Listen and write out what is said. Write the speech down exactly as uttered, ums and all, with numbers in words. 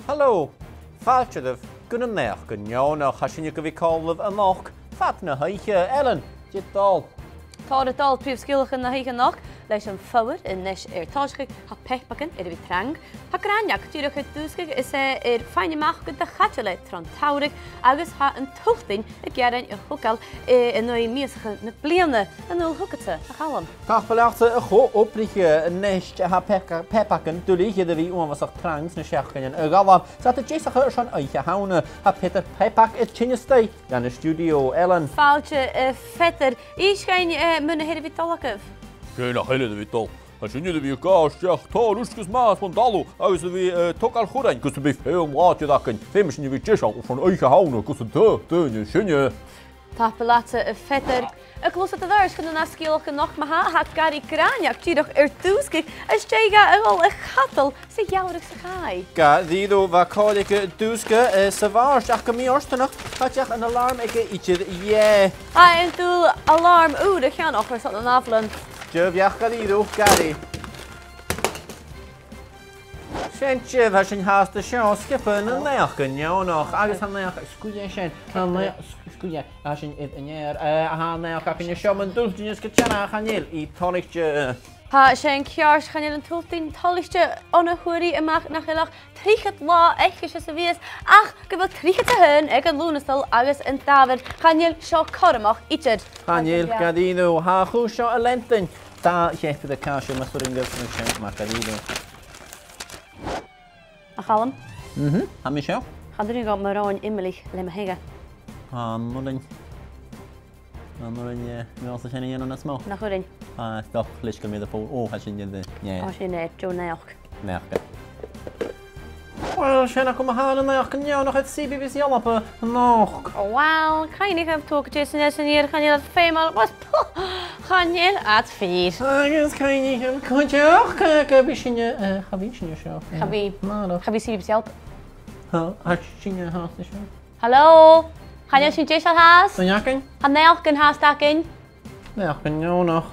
Halò! Fàilte dhuibh gu na Naidheachdan Neònach. Tha sinne gu bhith còmhla a-nochd fad na h-oidhche. Ellen, dè tha dol? Tha ri dol prìomh sgeulachdan na h-oidhche a-nochd leis an fhoghar a-nis air tòiseachadh. Tha Pepagan air a bhith trang. Tha Gràineag dìreach air dùsgadh is e air faighinn a-mach gu dè chaidil e tron t-samhradh agus tha an t-Sultain a' gearain a thogail, eh, an aghaidh mìosachan na bliadhna. An dùil thugadsa, a Chaluim? Tapadh leatsa, a cho-obraiche. A-nis, tha Peca-, Pepagan duilich air a bhith uabhasach trang sna seachdainean a dh'fhalbh. 'S iad a' deasachadh airson Oidhche Shamhna. Tha Peter Pepac air tighinn a-staigh dhan an stiùidio. Ellen. Fàilte, eh, a Pheter. Innis dhuinn, eh, mu na tha air a bhith dol agaibh. Dè nach eil air a bhith dol? Tha sinne air a bhith a' gabhail a-steach tòrr uisge is math bhon talamh agus a bhith, eh, togail churrain gus am bi feum làidir againn. Feumaidh sinne a bhith deiseil airson Oidhche Shamhna gus an t-, daoine sinne. Tapadh leatsa, a Pheter. A' gluasad air adhart chun an ath sgeulachd a-nochd, ma-thà, tha Garaidh Gràineag dìreach air dùsgadh às dèidh dha a dhol a chadal sa gheamhradh sa chaidh. Garaidh, bha còir aige dùsgadh, eh, sa bhàrr, ach gu mì-fhortanach, cha deach an alarm aige idir dheth. Tha e an dùil alarm ùr a cheannach airson an ath-bhliadhna. Dè bheachd Garaidh, Garaidh? Sin sibh, tha sinn fhathast an seo, sgioba nan Naidheachdan Neònach, agus tha an naidheachd, sguir e sin, tha an naidheachd, sguir e, tha sinn air an ear, eh, tha an naidheachd againn an seo mun t-Sultain is gu dearbh chan eil i toilichte. Tha sin ceart, chan eil an t-Sultain toilichte on a fhuair i a-mach nach eil ach trithead latha aicese sa mhìos, ach gu bheil trithead 's a h-aon aig an Lùnastal agus an t-Samhain, chan eil seo cothromach idir. Chan eil, Garaidh, tha a' chùis seo a' leantainn. Dà cheapaire càise mas urrainn dhuibh sin, mar Garaidh. A Chaluim? Mhm, tha mi seo. Chan urrainn dhomh mo ròin imlich le mo theanga. Chan urrainn. Chan urrainn, eh, mi fhìn a dhèanamh nas motha. Nach urrainn? Ah, 's dòcha leis gu bheil mi air a' fòn. Ò, tha sin air, eh, yeah. Tha sin air, deagh naidheachd. Naidheachd. Uill, sin agaibh ma-thà na Naidheachdan Neònach air C B B C Alba a-nochd. Ò, uill, cuimhnich, tha thu gu deas an-seo san ear, chan eil iad feumail, was, pff, chan eil iad fìor. Agus cuimhnich, cuideachd, eh, cha bhi sinne, eh, cha bhi sinne seo, eh, cha bhi, marbh. Cha bhi C B B C Alba. Tha, tha sinne fhathast an seo. Halò? Chan eil sinn deiseil fhathast? Naidheachdan? Tha naidheachdan fhathast againn. Naidheachdan Neònach.